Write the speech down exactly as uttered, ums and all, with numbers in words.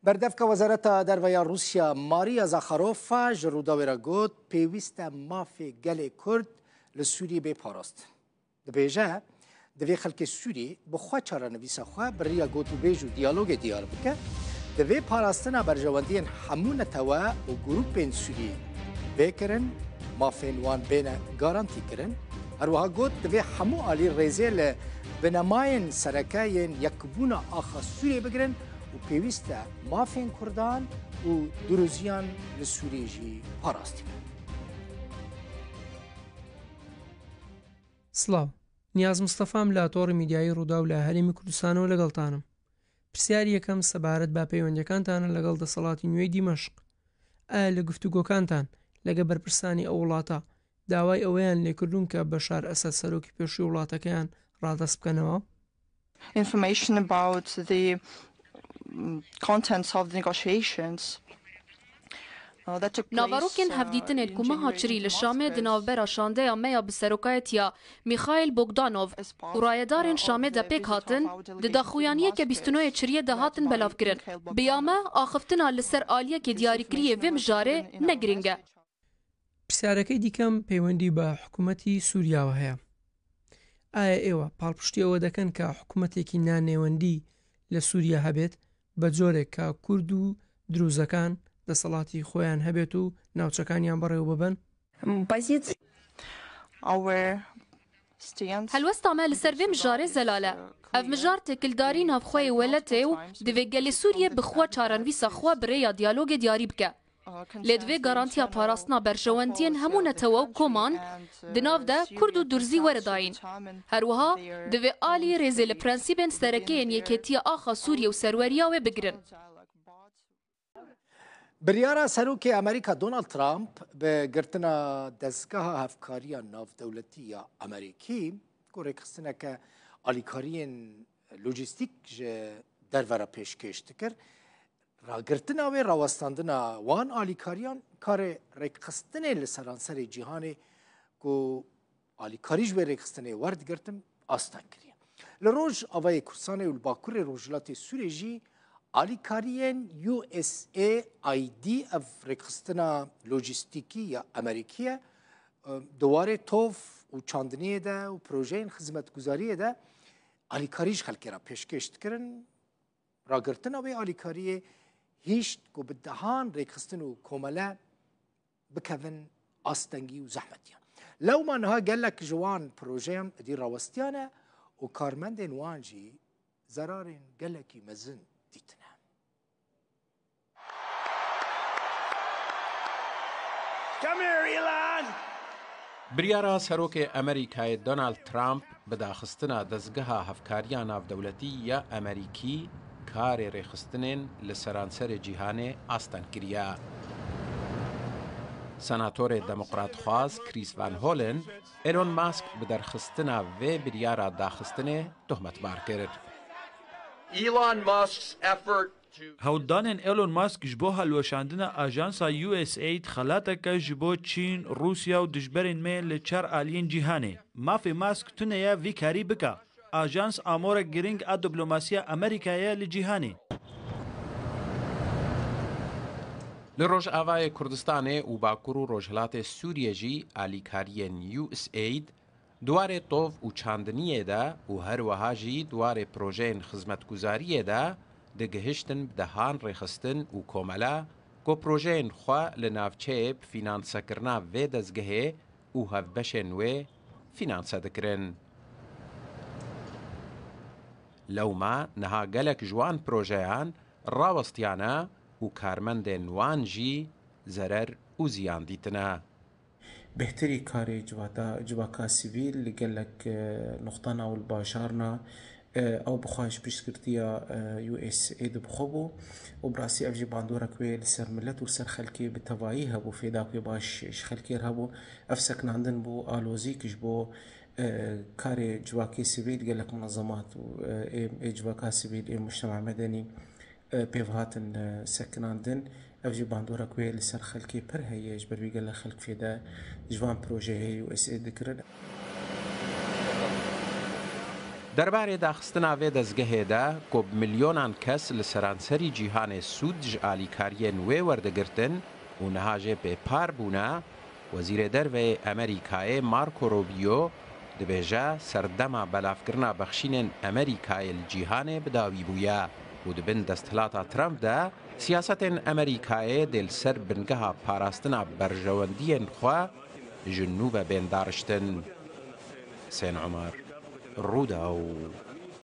Berdevka Wezareta Derve ya Rûsya Maria Zakharova ji Rûdawê re got, pêwîst e mafê gelê Kurd li Sûriyê bê parastin. Dibêje, divê xelkê Sûrî bi xwe çarenivîsa xwe bi riya gotûbêj û diyalogê diyar bike. Divê parastina berjewendiyên hemû netewe û grûpên Sûrî bê kirin, mafên wan bêne garantî kirin. Her wiha got, divê hemû alî rêzê li binemayên sereke yên yekbûna axa Sûriyê bigirin û pêwîst e mafên Kurdan û Duruziyan li Sûriyê jî parastî bin. سڵاو. نیاز مستەفام لە تۆڕی میدیایی ڕووداو لە هەرێمی کوردستانەوە لەگەڵتانم. پرسیاری یەکەم سەبارەت بە پەیوەندیەکانتانە لەگەڵ دەسەڵاتی نوێی دیمەشق. ئایا لە گفتوگۆکانتان لەگە بەرپرسانی ئەو وڵاتە داوای ئەوەیان لێکردوون کە بەشار ئەسەد سەرۆکی پێشووی وڵاتەکەیان ڕادەست بکەنەوە؟ Information about the mm, contents of the negotiations. Naverokên hevdîtinên ku meha çirî li Şamê di navbera şandeya me ya bi serokayetiya Mîxaîl Bogdanov û rayedarên Şamê de pêk hatin, di daxuyaniyeke bîst û nehê çiriyê de hatin belavkirin. Bi ya me, axiftina li ser aliyekê diyarîkiriyê vê mijarê ne girîng e. پرسیارەکەی دیکەم پەیوەندی بە حکوومەتی سووریاوە هەیە. ئایا ئێوە پاڵپشتی ئەوە دەکەن کە حکوومەتێکی نانێوەندی لە سووریا هەبێت، بە جۆرێک کە کورد و دروزەکان دەسەڵاتی خۆیان هەبێت و ناوچەکانیان بەڕێوە ببەن؟ Our Helwesta me li ser vê mijarê zelal e. Ev mijar têkildarî navxweyê weletê û divê gelê Sûriyê bi xwe çarenivîsa xwe bi rêya diyalogê diyarî bike. Lê divê garantiya parastina berjewendiyên hemû netewe û koman di nav de Kurd û Durzî were dayîn. Her wiha divê alî rêzê li prensîbên sereke yên yekêtiya axa Sûriyê û serweriya wê bigirin. Biryara Serokê Amerîka Donald Trump bi girtina Dezgeha Hevkariya Navdewletî ya Amerîkî, ku rêkxistineke alîkariyên lojîstîk ji derve re pêşkêş dikir, ragirtina wê, rawestandina wan alîkariyan karê rêkxistinê li seranserê cîhanê ku alîkarî ji wê rêkxistinê werdigirtin, asteng kiriye. Li Rojavayê Kurdistanê û li Bakurê Rojhilatê Sûrê jî alîkariyên U S A I D, ev rêkxistina lojîstîkî ya Amerîkî ye, di warê tov û çandiniyê de û projeyên xizmetguzariyê de alîkarî ji xelkê re pêşkêş dikirin. Ragirtina wê alîkariyê hişt ku bi dehan rêkxistin û komele bikevin astengî û zehmetiyan. Lewma niha gelek ji wan projeyan êdî rawestiyane û karmendên wan jî zerarên gelekî mezin dîtine. Come here, Elon! Biryara Serokê Amerîkayê Donald Trump bi daxistina Dezgeha Hevkariya Navdewletî ya Amerîkî karê rêxistinên li seranserê cîhanê asteng kiriye. Senatorê demokratxwaz Chris Van Hollen Elon Musk bi derxistina vê biryara daxistinê tohmetbar kir. Elon Musk's effort Hewldanên Elon Musk ji bo helweşandina ajansa U S aid xelateke ji bo Çîn, Rûsya û dijberên me li çar aliyên cîhanê. Mafê Musk tune ye vî karî bike. Ajans amorek girîng a diplomasiya Amerîkayê ye li cîhanê. Li Rojavayê Kurdistanê û Bakur û Rojhilatê Sûriyê jî alîkariyên U S aid di warê tov û çandiniyê de û her wiha jî di warê projeyên xizmetguzariyê de digihiştin bi dehan rêxistin û komela ku projeyên xwe li navçeyê bi fînansekirina vê dezgehê û hevbeşên wê fînanse dikirin. Lewma niha gelek ji wan projeyan rawestiyane û karmendên wan jî zerer û ziyan dîtine. Bêhtirî karê civata, civaka sivîl li gelek, e, nuqtana û li bajarna, e, ew bi xwe ji piştgirtiya, e, U S aid bi xwe bû û bi rastî ev jî bandorek wê li ser milet û li ser xelkê bi tevayî hebû, fêdek wê baş ji xelkê re hebû. Ev sekinandin bû alozîk ji bo, e, karê civakê sivîl, gelek munezemat û, e, ê, ê civaka sivîl, ê mujtema medenî, e, pêv hatin, e, sekinandin. Ev jî bandorek wê li ser xelkê pir heye, ji ber wî gelek xelk fêde ji van projeyê U S aid dikirin. Derbarê daxistina vê dezgehê de ku bi milyonan kes li seranserî cîhanê sûd ji alîkariyên wê werdigirtin û niha jê pê par bûne, Wezîrê Derve yê Amerîkayê Marco Rubio dibêje serdema belavkirina bexşînên Amerîkayê li cîhanê bi dawî bûye û di bin desthilata Trump de siyasetên Amerîkayê dê li ser bingeha parastina berjewendiyên xwe ji nû ve bên dariştin. Husên Omer, Rûdaw.